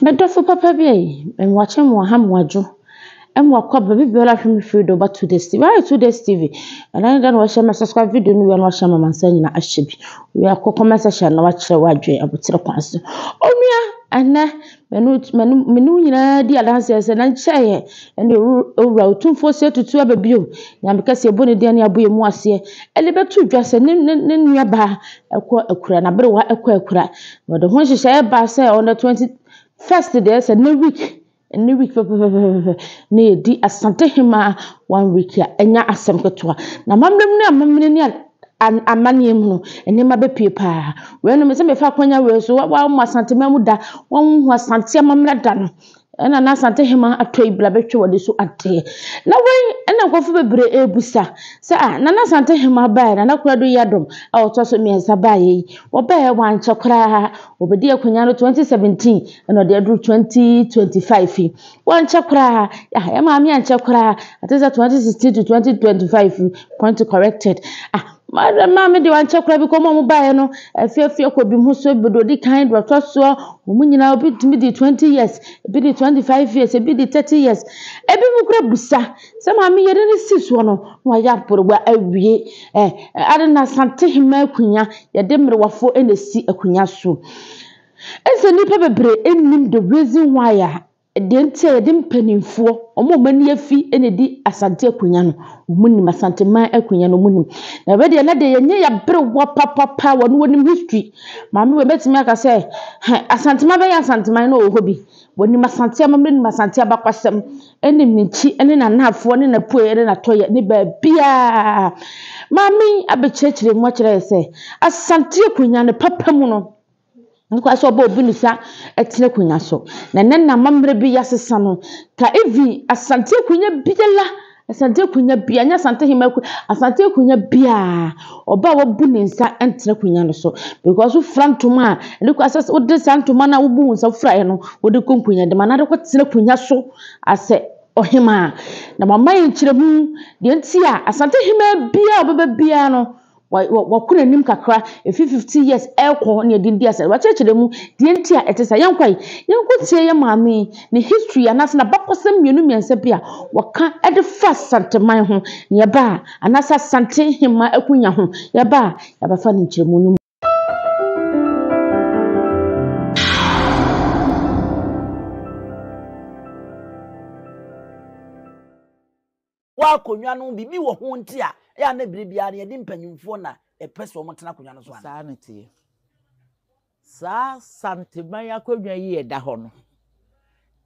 Me dɔfo papa bi ei, mewakye mo aha mo adwo ɛmo akɔ aba baabi biara ahwɛ me firi do ba 2 Days TV. Ayɛ 2 Days TV. Ɛna ne da na wahyɛ ma subscribe video no wia na wahyɛ ma mansa nyina ahyɛ bi. Wia kɔ comment section na wakyerɛ wadwen abotere kwan so. Onua ɛnɛ mene wo nyinaa di adanseɛ sɛ na nkyɛeɛ ɛne owura Otumfoɔ Osei Tutu aba bio. Nyame kɛseɛ bɔ ne din ne abɔ yɛ mu aseɛ. Ɛde bɛto dwa sɛ ne ne ne nuabaa ɛkɔ akura n'aberewa ɛkɔ akura. Na ɔde ho nhyehyɛeɛ baa sɛ on the 21st deɛ sɛ ne week ne week pɛpɛpɛpɛpɛ na yɛdi Asantehemaa one week a ɛnya asɛm ketewa. Na amammerɛ mu ne amammerɛ ne amanneɛ mu no nneɛma bɛpue paa. Wei no mesɛ mefa akwanya wei so wɔn Asanteman mu da wɔn hu Asante amammerɛ da no ɛna na Asantehemaa atɔ yi bla bɛtwe wɔde so adeɛ. Na wei ɛna nkurɔfo bebree ɛrebusa sɛ a Nana Asantehemaa baeɛ Nana Konadu Yiadom a ɔtɔ so mmiɛnsa baeɛ yi wɔbaeɛ wankyɛ koraa wɔbɛdi akonnwa no 2017 ɛna ɔde aduru 2025 yi wankyɛ koraa yɛ maame ankyɛ koraa ate sɛ 2016 to 2025 yi point corrected. Ah, maame deɛ wankyɛ koraa bi kɔ ɔmo a ɔmo baeɛ no afiafia kɔ bi ho so bi deɛ odi kan deɛ ɔtɔ soɔ wɔn nyinaa obi tumi di 20 years, ebi di 25 years, ebi di 30 years. Ebi mu kura bisa sɛ maame yɛde ne si soɔ no na wayɛ aberewa awie. Ɛ ade na Asantehemaa akonnwa yɛde mmerewafoɔ na esi akonnwa so. Ɛsɛ nnipa bebree nnim the reason why a deɛ nti a yɛde mpanimfoɔ wɔn a wɔn ani afi na edi Asante akonnwa no wɔn nim Asanteman akonnwa no wɔn nim. Na ɛbɛ deɛ na deɛ yɛnyɛ yɛaberewa papapa wɔn wɔnim history. Maame wei bɛtumi aka sɛ hɛ Asanteman bɛyɛ Asanteman na ɔwɔ hɔ bi. Wɔnim Asante amammerɛ nim Asante abakwasɛm ɛnim ne nkyi ne n'anaafoɔ ne n'apueɛ ne n'atɔeɛ ne baabiara. Maame yi abɛkyerɛkyerɛ mu akyerɛ yɛ sɛ Asante akonnwa no papa mu no nkwa sɛ ɔbɛ obi ne sa ɛtena akonnwa so. Na ɛnɛ na amammerɛ bi yɛasesa no ka even Asante akonnwa biara Asante akonnwa biara nyɛ Asantehene akonnwa Asante akonnwa biara ɔbaa a wabu ne nsa ntena akonnwa no so because wofura ntoma a ɛde kɔ asɛ wode saa ntoma no a wobu wo nsa wofuraeɛ no wode kɔ nkonnwa dɛm anaa de kɔtena akonnwa so asɛ ɔhemaa. Na wama yɛn nkyerɛmu deɛ nti a Asantehemaa biara a ɔbɛba biara no wakɔ n'anim kakra ɛfiri 50 years ɛrekɔ ne yɛde di asɛ wakyerɛkyerɛ mu deɛ nti a ɛte saa. Yɛnkɔ yi yɛnkɔ tie yɛ maame yi ne history anaasɛ n'abakɔsɛm mmienu mmiɛnsa bi a wɔka de fa Asanteman ho na yɛba a anaasɛ Asantehemaa akonnwa ho yɛba a yɛabɛfa ne nkyerɛmu no mu. Wɔ akonnwa no biribi wɔ ho nti a ɛyɛ a na bere biara no yɛde mpanyimfoɔ na ɛpɛ sɛ wɔtena akonnwa no so ana? Saa na ɛteɛ. Saa Santeman akonnwa yi a ɛda hɔ no,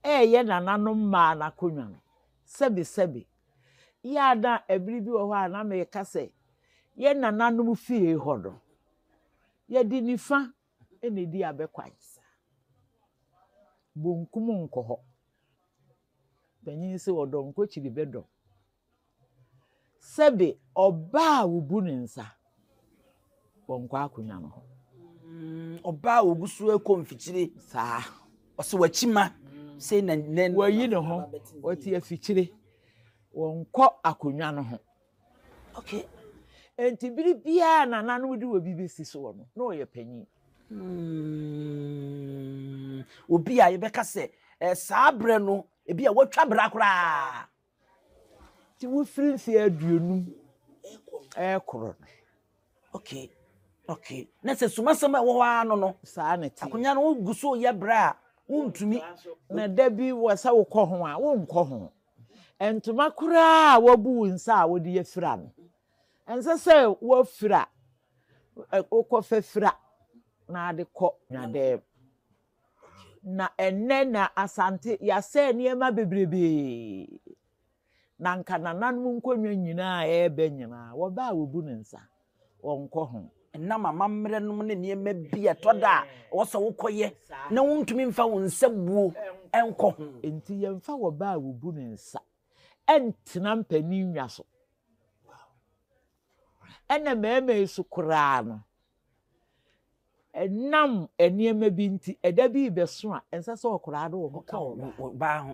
ɛyɛ nananom mmaa no akonnwa no. Sɛbesɛbe, yɛ a na ɛbere bi wɔ hɔ a na meka sɛ yɛn nananom fie hɔ no, yɛde nifa na ɛdi abɛkwan. Bonkum nkɔ hɔ. Panyin se ɔdɔ nkokyiri bɛdɔ. Sɛbe ɔbaa a wobu ne nsa, wɔnkɔ akonnwa no ho. Ɔbaa a ogu so rekɔ mfikyire. Saa. Ɔsɛ wakyi ma. Sei na ne. Wayi ne ho, ɔte afikyire, wɔnkɔ akonnwa no ho. Okay. Enti bere biara nananom de obi besi soɔ no, na ɔyɛ panyin. Obi a yɛbɛka sɛ eh, saa berɛ no, ebi a watwa bra koraa. Nti wofiri mfeɛ 50 ɛrekorɔ no. Okay, okay. Na sɛ sumasɛm a ɛwɔ hɔ ara no no. Saa na ɛteɛ. Akonnwa no wogu so yɛ berɛ a wontumi. Na da bi wɔ sɛ wokɔ ho a, wonkɔ ho. Ntoma koraa a woabu wo nsa a wode afira no, ɛnsɛ sɛ woafira, wokɔfa fira na ade kɔ nwadɛm. Na ɛnnɛ na Asante yɛasɛe nneɛma bebrebee. Na nka nananom nkonnwa nyinaa a ɛreba nyinaa, wɔba a wɔbu ne nsa, wɔnkɔ ho. Ɛnam amammerɛ nom ne nneɛma bi a ɛtɔ da a ɛwɔ sɛ wokɔyɛ na wontumi mfa wo nsa buo nkɔ ho. Enti yɛmfa wɔba a wɔbu ne nsa ntena mpanin nnwa so. Ɛna mmarima yi so koraa no, ɛnam nneɛma bi nti, ɛda bi rebɛso a, ɛnsɛ sɛ ɔkoraa de wɔn ka ɔbaa ho.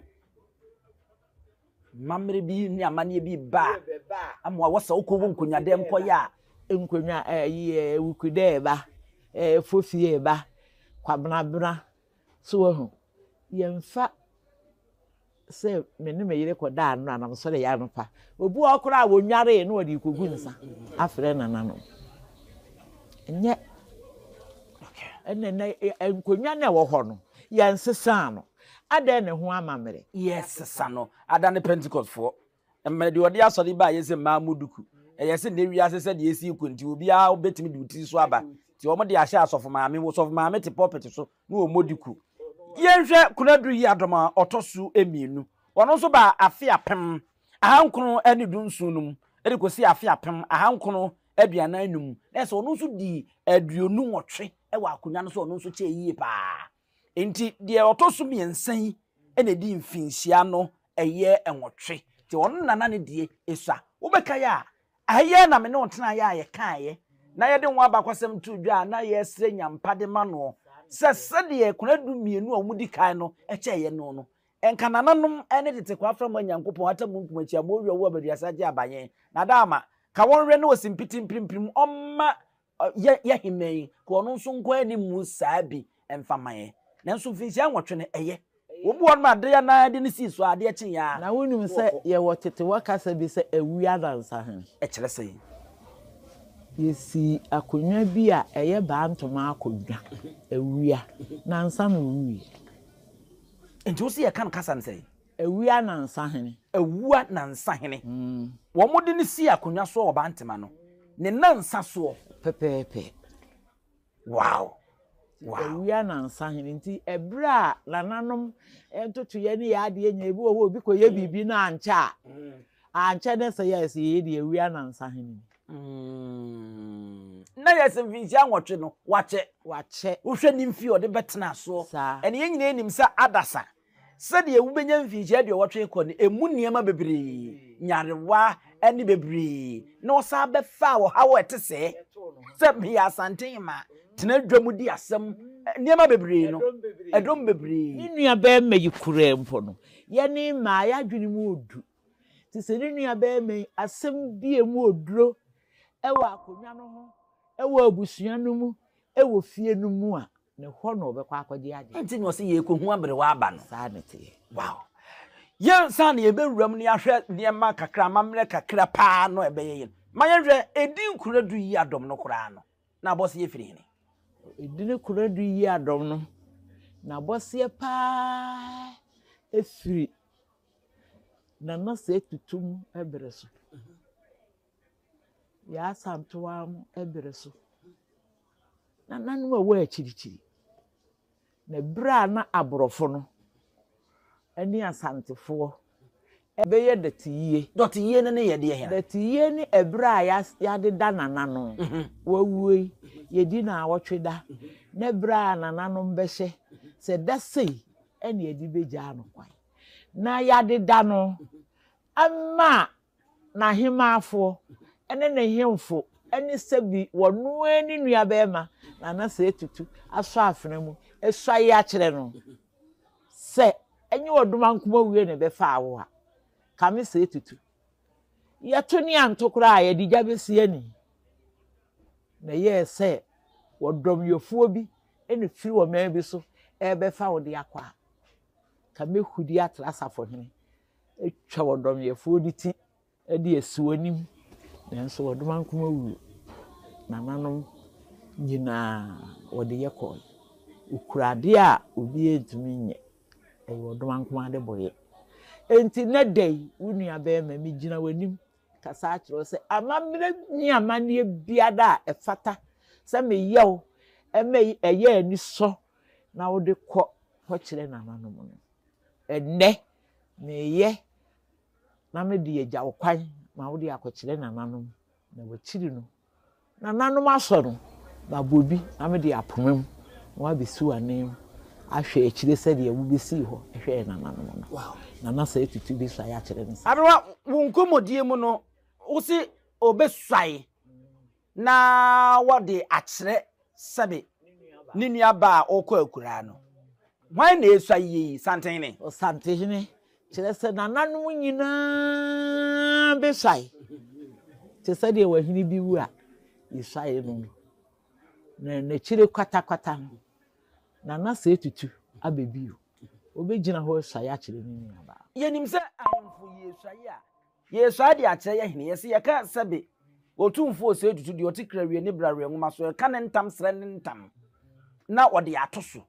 Mmammerɛ bi ne amanneɛ bi ba a, ama wɔ sɛ wokɔ wɔ nkonnwa dɛm kɔyɛ a. Nkonnwa ɛyi ɛwukudɛ ɛba, ɛfofie ɛba, kwabenabena, so wahu. Yɛmfa sɛ me ne me yere kɔdaa anora na mesɔre yɛ anɔpa. Obi wɔ hɔ koraa a wɔnwaree na wɔde rekɔgu nsa afrɛ nananom. Ɛnyɛ ɛnna na nkonnwa na ɛwɔ hɔ no yɛnsesaa no. Adɛn na ɛho amammerɛ? Yɛsesa no. Ada ne Pentecostefoɔ. Mmerɛ deɛ ɔde asɔre baa yɛ sɛ mmaa mu duku. Ɛyɛ sɛ nnɛ wiase sɛ deɛ ɛsi rekɔ nti obiara bɛtumi de wo tiri so aba. Nti wɔn de ahyɛ asɔfo maame. Osɔfo maame te pulpit so na ɔmmɔ duku. Yɛnhwɛ Konadu Yiadom a ɔtɔ so mmienu. Ɔno nso baa afe 1917 no mu de kɔsi afe 1945. Na ɛsɛ ɔno nso dii 28 wɔ akonnwa no so ɔno nso kyɛɛ yie paa. Nti deɛ ɔtɔ so mmiɛnsa yi na ɛdi mfinhyia no ɛyɛ nwɔtwe. Nti ɔno na na ne deɛ ɛsua. Wobɛkae a, aha yi ara na me ne wo tenaeɛ a yɛkaeɛ na yɛde ho abakɔsɛm too dwa a na yɛresrɛ Nyampa de ma noɔ sɛ sɛdeɛ kunadu mmienu a wɔdi kan no kyɛeɛ no no, nka nananom ne tete Kwaframoa Nyankopɔn Atamunkum Akyiamoɔ Owia Owuo Abaduasa Agye Abayɛn na Adaama ka wɔnwerɛ na ɔsi mpiti mpirimpirim ɔmma yɛ yɛ hemmaa yi, ka ɔno nso nkɔ anim mu saa bi mfa ma yɛn. Nanso mfinhyia nwɔtwe no, ɛyɛ. Wɔbu wɔn ma adeɛ anaa de no sii so a, adeɛ kye yɛ a. Na wonim sɛ yɛwɔ tete hɔ kasa bi sɛ awi anansa he? Ɛkyerɛ sɛn? Yɛsii akonnwa bi a ɛyɛ baa ntoma akonnwa, awia, nansa na owuiɛ. Nti wo se yɛka no kasa no sɛn? Awia nansa hene. Awua nansa hene. Wɔde no sii akonnwa soɔ wɔ Bantema no, ne nansa soɔ. Pɛpɛɛpɛ. Wow! Wow! Awia nansa hene. Nti ɛberɛ a nananom ntotoeɛ ne yɛ adeɛ nyinaa, ebi wɔ hɔ obi kɔyɛ biribi na ankyɛ a, ankyɛ ne sɛ yɛ sɛ yɛyɛ deɛ awia nansa hene ni. Na yɛ sɛ mfinhyia nwɔtwe no, wakyɛ. Wakyɛ. Wohwɛ ne mfie a ɔde bɛtena soɔ. Saa. Ɛne yɛn nyinaa nim sɛ adasa Sɛdeɛ wobɛnya mfinhyia aduɔwɔtwe rekɔ no, ɛmu nneɛma bebree, nyarewa ne bebree, na ɔsan bɛfaa ɔhaw a ɛte sɛɛ, sɛ meyɛ Asantehema, tena dwa mu di asɛm, nneɛma bebree no, ɛdɔm bebree. Ne nuabarima yi koraa mpo no, yɛne mmaa yɛn adwene mu ɔdu. Nti sɛ ne nuabarima yi asɛm bi a ɛmu ɔduro wɔ akonnwa no ho, wɔ abusua no mu, wɔ fie no mu a, Ne hɔ na ɔbɛkɔ akɔgye adeɛ. Nti na ɔse yɛrekɔhu aberewa aba no. Saa na ɛteɛ. Wow. Yɛn san na yɛbɛwura mu na yɛahwɛ nneɛma kakra, amammerɛ kakra paa no ɛbɛyɛ yɛn. Ma yɛnhwɛ, edin Konadu yi adɔm no koraa no, na abɔseɛ firi hene? Edin Konadu yi adɔm no, n'abɔseɛ paa firi Nana Sɛ Tutum berɛ so. Yaa Asantewaa mo bere so. Nananom a ɛwɔ akyirikyiri. Na bere a na aborɔfo no ne Asantefoɔ bɛyɛ dɔteyie. Dɔteyie no ne yɛ deɛ hena? Dɔteyie ne ɛberɛ a yɛadeda nananom. Wawuo yi, yɛdi naawɔtwe da. Ne berɛ a nananom bɛhyɛ sɛ da sei ɛna yɛde bɛgyaa no kwan. Na yɛadeda no ama n'ahemaafoɔ ne ne hemfo ne sɛbi wɔno ara ne nuabarima Nana Sɛɛ Tutu asɔ afena mu asuae akyerɛ no sɛ ɛnyɛ Ɔdomankoma wie na ɛbɛfaa wo a, Kame Sɛɛ Tutu. Yɛto ne anto koraa a, yɛde gya bɛsi ani. Na ɛyɛɛ sɛ wɔdɔmyɛfoɔ bi na firi ɔman bi so ɛrebɛfa wo de akɔ a, ka mɛhudi atra asafohene atwa ɔdɔmyɛfoɔ no ti de asi wɔn anim, nanso Ɔdomankoma wuo, nananom nyinaa wɔde yɛ kɔe. Ɔkura adeɛ a obiara ntumi nyɛ, ɛyɛ Ɔdomankoma adebɔyɛ. Enti nnɛ da yi, wo nua barima, megyina w'anim kasa akyerɛ wo sɛ amammerɛ ne amanneɛ biara a ɛfata sɛ meyɛ wo ma ɛyɛ anisɔ na wode kɔ kɔkyerɛ nananom no, ɛnnɛ Mereyɛ na mede agya wo kwan ma wode akɔkyerɛ nananom, na w'akyiri no, nananom asɔ no, mabɔ bi na mede apoma mu na wabɛsi w'anan mu ahwɛ akyire sɛdeɛ wobɛsii hɔ hwɛɛ nananom no. Nana Sɛɛ Tutu bɛsuae akyerɛ no saa. Aberewa, wo nkɔmmɔdie mu no, wose ɔbɛsuae na wɔde akyerɛ sɛbe ne nua ba a ɔrekɔ akuraa no. Hwan na ɛresua yie yi? Santehene? Ɔsantehene, kyerɛ sɛ nananom nyinaa bɛsuae. Te sɛ deɛ ɔhene bi wu a, yɛsuae no no. Na n'akyire kwatakwata no, Nana Sɛ Tutu aba bio. Ɔbɛgyina hɔ asuae akyerɛ ne nuabaa. Yɛnim sɛ ahemfo yɛ asuae a, yɛsuae de akyerɛ yɛ hene. Yɛse yɛka sɛbe Otumfoɔ Osei Tutu deɛ ɔte Krawie ne Braweɛ nwoma so, yɛka ne ntam srɛ ne ntam na ɔde ato so.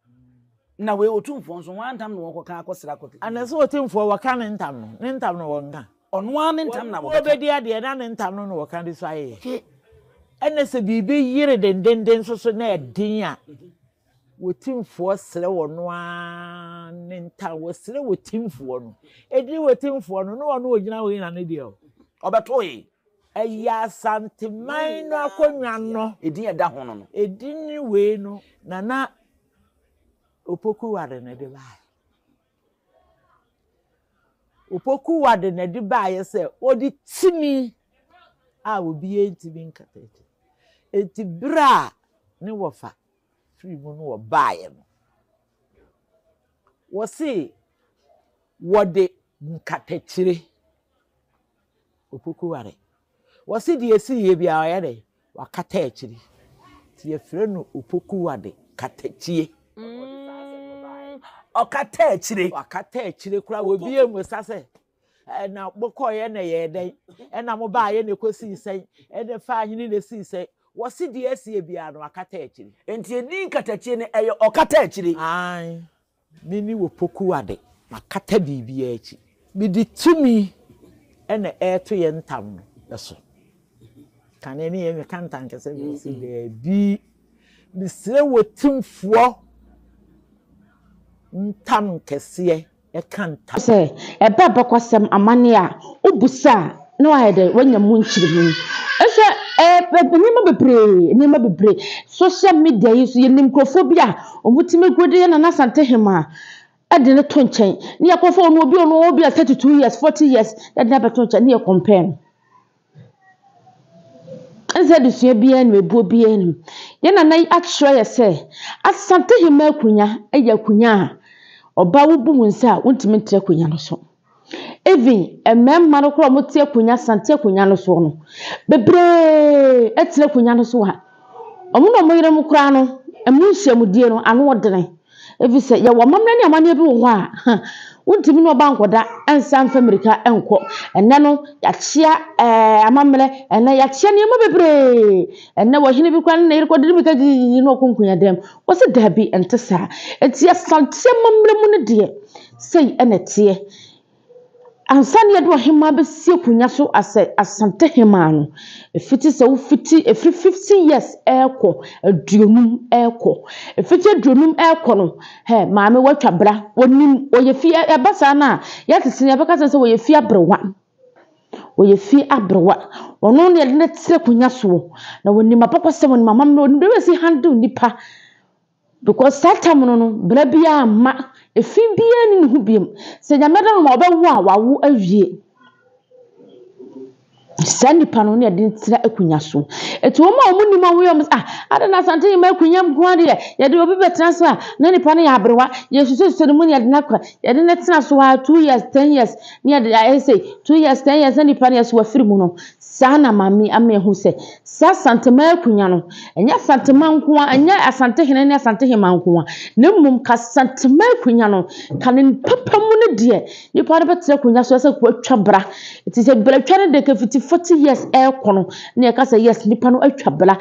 Na wei Otumfoɔ nso, hwan ntam na wɔkɔka akɔsrɛ akɔto? Ana sɛ Otumfoɔ wɔka ne ntam no, ne ntam no wɔnka? Ɔno ara ne ntam na wɔbɛka. Wɔbɛdi adeɛ na ne ntam no na wɔka de suaeɛ. Ɛna sɛ biribi yere dendenden nso so na ɛden a, Wɔ timfoɔ srɛ ɔno ara ne ntam, wɔsrɛ wɔ timfoɔ no. Ɛdini wɔ timfoɔ no, na ɔno ɔgyina hɔ yi na ne deɛ o. Ɔbɛtoe. Ɛyɛ Asanteman no akonnwa no. Edin a ɛda ho no no. Edin wei no, Nana Opoku Ware na ɛde baeɛ. Opoku Ware na ɛde baeɛ sɛ ɔde tumi a obiara ntumi nkata akyi. Enti berɛ a ne wɔfa firi mu no wɔbaeɛ no, wɔse wɔde nkatakyire, Opoku Ware, wɔse deɛ ɛsiiɛ biara ɔyɛ dɛn? Wakata akyiri. Nti yɛfrɛ no Opoku Wade katakyie. Ɔkata akyire. Wakata akyire koraa, obi mmusa sɛ Ɛna mokɔeɛ na ɛyɛɛ dɛn? Ɛna mobaeɛ na ɛkɔsii sɛn? Ɛna ɛfaa hene na ɛsii sɛn? Wɔse deɛ asie biara no akata akyiri. Enti edin katakyie no ɛyɛ ɔkata akyire? Aane, me ne Opoku Ade, makata biribiara akyi. Mede tumi na ɛreto yɛn ntam no so. Kane ne yɛn meka ntankɛsɛ bi ɔse daabi. Mesrɛ wɔ timfoɔ ntam kɛseɛ ɛka ntam. Sɛ ɛba abakɔsɛm amanneɛ a, wobisa a, na wayɛ dɛ, wanya mu nkyerɛmu. Nso ɛɛ nneɛma bebree, nneɛma bebree. Social media yi so, yɛnim nkurɔfoɔ bi a wɔtumi go de yɛ Nana Asantehemaa de no to nkyɛn. Ne yɛkɔfa ɔno obi a ɔno ɔwɔ bi a 32 years, 40 years de no abɛto nkyɛn ne yɛ compare no. Ɛnsɛ adesua biara nnim, ebuo biara nnim. Yɛn nana yi akyerɛ yɛ sɛ, Asantehemmaa akonnwa yɛ akonnwa a ɔbaa wobu wo nsa a wontumi ntra akonnwa no so. Even mmarima no koraa a wɔte akonnwa Asante akonnwa no soɔ no, bebree tena akonnwa no so a, wɔn ne wɔn yerenom koraa no, ɛmu nhyiamudie no, ano ɔdene. Efisɛ yɛwɔ amammerɛ ne amanneɛ bi wɔ hɔ a, wontumi ne ɔba nkɔda nsa mfa mmirika nkɔ. Ɛnnɛ no, yɛakyea ɛɛ amammerɛ, ɛnnɛ yɛakyea nneɛma bebree. Ɛnnɛ ɔhene bi koraa ne ne yere kɔde mmirika gyigyigyigyi na ɔkɔ nkunyadam. Wɔse daabi, ɛnte saa. Enti Asante amammerɛ mu no deɛ, sei na ɛteɛ. Ansa na yɛde ɔhemmaa bɛsi akonnwa so asɛ Asantehemaa no, ɛfiti sɛ wofiti, ɛfiri 50 years ɛrekɔ, aduonum ɛrekɔ. Ɛfiti aduonum ɛrekɔ no, hɛ, maame watwa bra, wɔnim, wɔyɛ fie, ɛba saa no a, yɛtete no yɛbɛka sɛ sɛ wɔyɛ fie aberewa. Wɔyɛ fie aberewa. Ɔno na yɛde no te akonnwa soɔ, na wɔnim abakɔsɛm, wɔnim amammerɛ, wɔnim deɛ wɔsi handle nnipa. Because saa tam no no bra biara mma, efi biara nni ne ho biom. Sɛ Nyame adom no ma ɔbɛwo a, wawo awie. Saa nipa no ne yɛde no tena akonnwa so. Eti wɔn a wɔn nim a wɔyɛ wɔn sɛ ah adɛn na Asante Hemmaa akonnwa nko ara deɛ yɛde obi bɛtena so a na nipa no yɛ aberewa. Yɛsusususu ne mu ne yɛde no akɔ yɛde no tena so a 2 years 10 years ne yɛde ayɛ sɛ 2 years 10 years na nipa no yɛ so wafiri mu no. Saa na Maame ama yɛahu sɛ saa Asanteman akonnwa no, ɛnyɛ Asanteman nko ara, ɛnyɛ Asantehene ne Asantehemaa nko ara, na mmom ka Asanteman akonnwa no, ka ne papa mu no deɛ, nipa no bɛtena akonnwa so sɛ watwa bra. Nti sɛ bratwa no deɛ ka fiti 40 years ɛrekɔ no, na yɛka sɛ yes, nipa no atwa bra.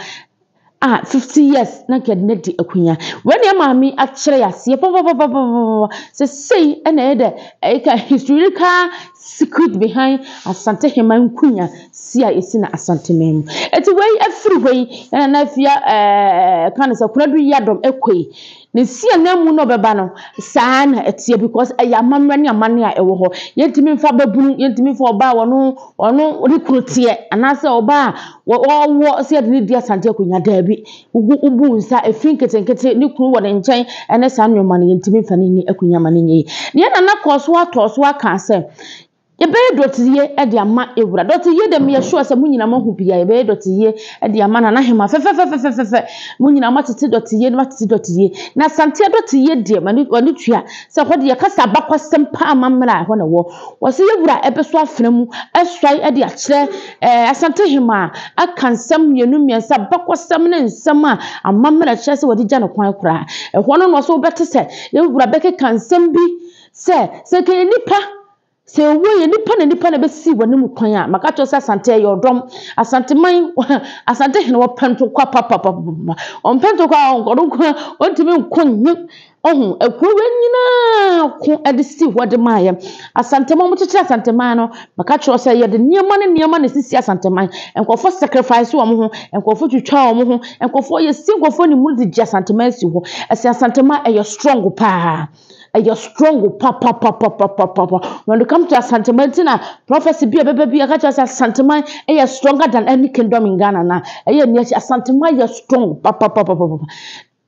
A 50 years na nka yɛde no adi akonnwa. Wei na yɛn maame yi akyerɛ yɛn aseɛ papapapapapa sɛ sei na ɛyɛ dɛ ɛyɛ historical secret behind Asantehema nkunya si a ɛsi na Asanteman mu. Eti wei afiri hɔ yi ɛna na afia ɛɛ ka no sɛ Konadu Yiadom ɛkɔ yi. Ne nsiananmu na ɔbɛba no, saa ara na ɛteɛ because ɛyɛ amammerɛ ne amanneɛ a ɛwɔ hɔ. Yɛntumi mfa babunu, yɛntumi mfa ɔbaa a ɔno ɔno ne kunu teɛ anaasɛ ɔbaa a ɔwɔ sɛ yɛde no di Asante akonnwa, daabi. Wogu wobu nsa, efi nketenkete, ne kunu wɔ ne nkyɛn ɛne saa nneɛma no, yɛntumi mfa no nni akonnwa ma no nyɛ yie. Na yɛn nana kɔɔ so ara tɔɔ so ara kaa sɛ, Yɛbɛyɛ dɔteyie de ama Ewura. Dɔteyie deɛ meyɛ sure sɛ mo nyinaa moahu bi a, yɛbɛyɛ dɔteyie de ama Nana Hemaa fɛfɛfɛfɛfɛfɛ. Mo nyinaa moatete dɔteyie na moatete dɔteyie. Na Asanteɛ dɔteyie deɛ, m'ani m'ani tua sɛ ɛhɔ deɛ yɛka sɛ abakwasɛm paa amammerɛ a, ɛhɔ na ɛwɔ. Wɔse Yɛwura ɛbɛso afena mu asuae de akyerɛ ɛɛ Asante Hemaa aka nsɛm mmienu mmiɛnsa, abakwasɛm ne nsɛm a amammerɛ kyerɛ sɛ wɔde gya no kwan koraa. Ɛhɔ no na wɔse wobɛte sɛ Yɛwura bɛkeka nsɛm bi. Sɛ, sɛ nka yɛ nipa, sɛ owuo yɛ nipa na nipa na ɛbɛsi w'anim kwan a, maka kyerɛ sɛ Asante ɛyɛ ɔdɔm. Asanteman, Asante hene wɔpɛ ntokwa papapapapa. Ɔmpɛ ntokwa a ɔno nko ara ɔntumi nko nye. Ɔho, akuo wei nyinaa ko de si hɔ de maayɛ. Asanteman, wɔkyekyere Asanteman no, maka kyerɛ sɛ yɛde nneɛma ne nneɛma na esisi Asanteman. Nkurɔfoɔ sacrifice wɔn ho, nkurɔfoɔ twitwa wɔn ho, nkurɔfoɔ yɛsi nkurɔfoɔ animu de gye Asanteman si hɔ. Ɛsɛ Asanteman ɛyɛ strong paa. Ɛyɛ strong papapapapapapa. When it comes to Asanteman ti na prophecy bi a ɛbɛba bi ɛka kyerɛ sɛ Asanteman ɛyɛ stronger than any kingdom in Ghana na ɛyɛ nea akyi Asanteman yɛ strong papapapapa.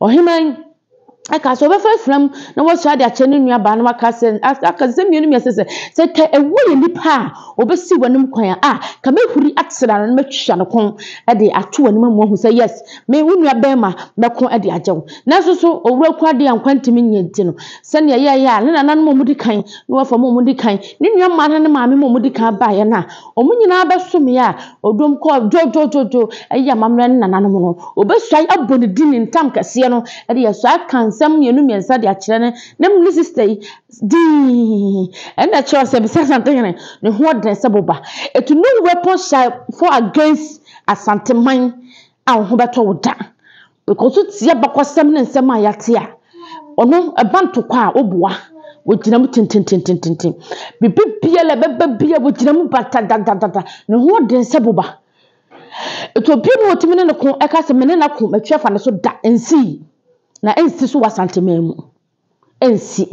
Ɔheman ɛka sɛ ɔbɛfa afiram na wasua de akyɛ ne nua baa na waka sɛ aka nsɛm mmienu mmiɛnsa sɛ sɛ ka ɛwɔ yɛ nipa a ɔbɛsi w'anim kwan a a ka mɛhuri atena no na mɛtwa ne kɔn de ato w'anim ama wahu sɛ yes me wo nua bɛrima mɛko de agye wo. Nanso so Owura Kuade a nkwa ntumi nyɛ nti no, sɛnea ɛyɛeɛ a ne nananom a wɔdi kan ne wɔfa mu a wɔdi kan, ne nua mmaa ne ne maame mu a wɔdi kan baeɛ no a, wɔn nyinaa bɛsomeeɛ a odom kɔɔ dwodwodwodwo ɛyɛ amammerɛ ne nananom no, wɔbɛsuae abɔ ne din ne ntam kɛseɛ no de asuae aka nsɛm mmienu mmiɛnsa de akyerɛ ne ne ne sista yi dinn. Ɛnna ɛkyerɛ sɛ bisa Asantehene ne ho ɔden sɛ boba. Ɛtu no weapon shall fall against Asanteman a wo ho bɛtɔ wo da. Because wotie abakɔsɛm ne nsɛm a yɛate a, ɔno ɛba ntokwa a woboa. Wogyina mu tententententen. Biribi biara ɛbɛba biara wogyina mu batadadadada. Ne ho ɔden sɛ boba. Nti obi na otumi ne no ko ɛka sɛ me ne no ako matwi afa ne so da nsii. Na ɛnsi so wɔ Asanteman mu. Ɛnsi.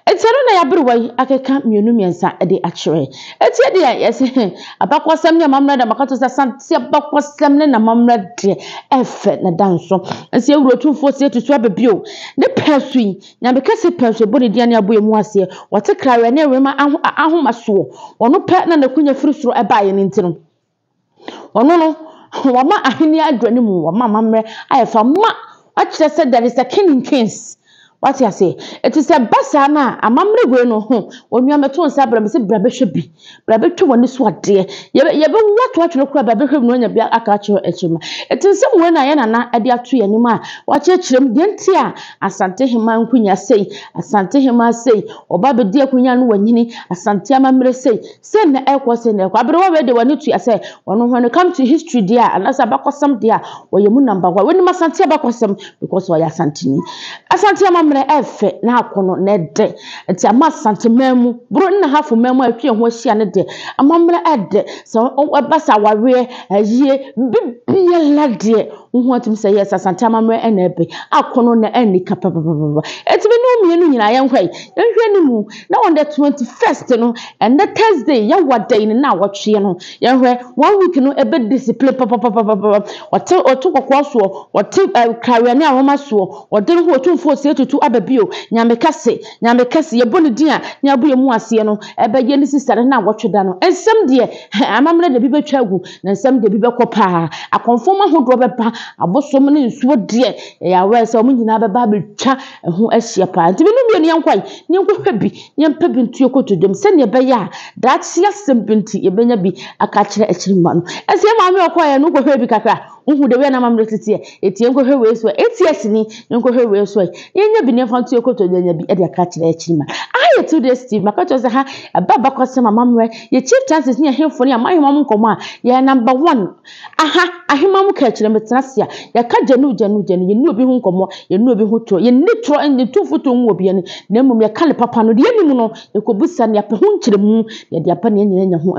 Enti ɛno na yɛaberewa yi akeka mmienu mmiɛnsa de akyerɛ. Enti ɛdeɛ yɛse he abakɔsɛm ne amammerɛ deɛ maka to sɛ Asante abakɔsɛm ne n'amammerɛ deɛ ɛfɛ na da nso. Nso yɛwura Otumfoɔ sɛ yɛtu so aba bio. Ne pɛn so yi, Nyame kɛse pɛn so ɛbɔ ne din ne aboɛ mu aseɛ. Wɔte kraweɛ ne nwema ahoma soɔ. Ɔno pɛ na n'akonya firi soro ɛbaeɛ no nti no. Ɔno no, wama ahenni adwa no mu, wama amammerɛ ayɛ fɛ, ama wakyerɛ sɛ there is a king in kings. Wate aseɛ? Eti sɛ ɛba saa no a, amammerɛ wei no ho, onua mɛto nsa brɛ me sɛ bra bɛhwɛ bi, bra bɛtwa w'ani so adeɛ. Yɛbɛ yɛbɛwu ato atwene koraa bra bɛhwɛ bi na wanya bi aka akyerɛ akyiri ma. Eti nsɛm wei na yɛn nana de ato yɛn anim a wakyerɛkyerɛ mu deɛ nti a Asante Hemaa nkonya sei, Asante Hemaa sei, ɔba bɛdi akonya no wanyini, Asante amammerɛ sei. Sei na ɛrekɔ, sei na ɛrekɔ. Aberewa wei deɛ w'ani tua sɛ ɔno when it come to history deɛ a anaasɛ abakɔsɛm deɛ a ɔyɛ mu number one. Wɔnim Asante abakɔsɛm because ɔyɛ Asanteni. Asante amammerɛ ɛfɛ na akɔnɔ na ɛdɛ. Nti ama Asante man mu, boro nna hafo man mu a atwa yɛn ho ahyia no deɛ amammerɛ ɛdɛ. Sɛ ɛba sɛ awareɛ, ayie, bibiara deɛ wohu atumi sɛ yes Asante amammerɛ ɛna ɛbɛ. Akɔnɔ na ɛnika papapapa. Ɛti me ne wo mmienu nyinaa yɛnkɔ yi, yɛnhwɛ anim na on the 21st no ɛnɛ Thursday yɛwɔ da yi ne na awɔtweɛ no yɛhwɛ one week no ɛbɛ discipline papapapapa ɔte ɔte kɔkɔɔ soɔ ɔte ɛ kraweɛ ne ahoma soɔ ɔde ne ho ɔtumfoɔ osie tutu aba bio nyame kɛse nyame kɛse yɛbɔ ne din a ne abo yɛ mu aseɛ no ɛbɛyɛ ne sista ne na awɔtwe da no nsɛm deɛ amammerɛ deɛ bi bɛtwa agu na nsɛm deɛ bi bɛkɔ paa akɔmfom ahodoɔ bɛba abosom ne nsuo deɛ ɛyɛ awɛ sɛ wɔn nyinaa bɛba abɛtwa ɛho ahyia paa. Nti me ne mmienu yɛnkɔ yi, na yɛnkɔhwɛ bi, na yɛmpɛ bi nto yɛn kotodwe mu sɛdeɛ ɛbɛyɛ a daakye asɛm bi nti yɛbɛnya bi aka akyerɛ akyiri mma no. Ɛnti yɛn maame a ɔkɔeɛ no wokɔhwɛɛ bi kakra, wohu the way a na amammerɛ teteɛ. Enti yɛnkɔhwɛ wei nso ɛ, ATS ni, yɛnkɔhwɛ wei nso ɛ, na yɛnya bi na yɛmfa nto yɛn kotodwe anya bi de aka akyerɛ akyiri mma. Aha yɛ Two Days TV, maka kyerɛ sɛ ha ɛba abakɔsɛm, amammerɛ, yɛ chieftaincies ne ahemfo ne amanhemma mu nkɔmmɔ a, yɛyɛ number one. Aha, ahemma mu kaakyire, metena ase a, yɛka gyanu, gyanu, gyanu, yɛnni obi ho nkɔmmɔ, yɛnni obi ho torɔ, yɛnni torɔ, yɛntu mfuturo ngu obi ani, na mmom yɛka ne papa no, deɛ yɛnnim no, yɛkɔbisa no, yɛapɛ ho nkyerɛmu, na yɛde aba na yɛn nyinaa anya ho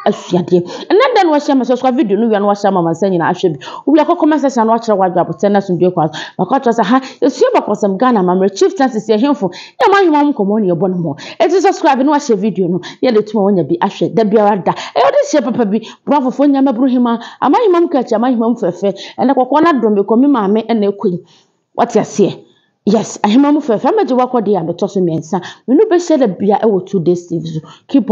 asuadeɛ. Ɛnnɛ da no wahyia me, subscribe video no wia no wahyɛ ama mansa nyinaa ahwɛ bi. Wowia kɔ comment section na wakyerɛ w'adwene abotire ne asomdwoe kwan so. Maka akyerɛ sɛ ha, yɛsua abakɔsɛm, Ghana amammerɛ, chieftaincies, ahemfo, ne aman ahemman ho nkɔmmɔ na yɛbɔ no mmɔ. Enti subscribe na wahyɛ video no, na yɛde tuma wanya bi ahwɛ da biara da. Ɛyɛ ɔde hyɛ papa bi. Bra foforɔ nya mmabunu hemaa, ama hema mu kakyi, ama hema mu fɛfɛ. Ɛnɛ kɔkɔɔ no adom mekɔ me maame ɛna ɛkɔ yi. Wate aseɛ? Yes, ahema mu fɛfɛ. Amɛgye wakɔ deɛ a metɔ so mmiɛnsa. Me no bɛhyia da bia ɛwɔ 2 days TV so. Keep on.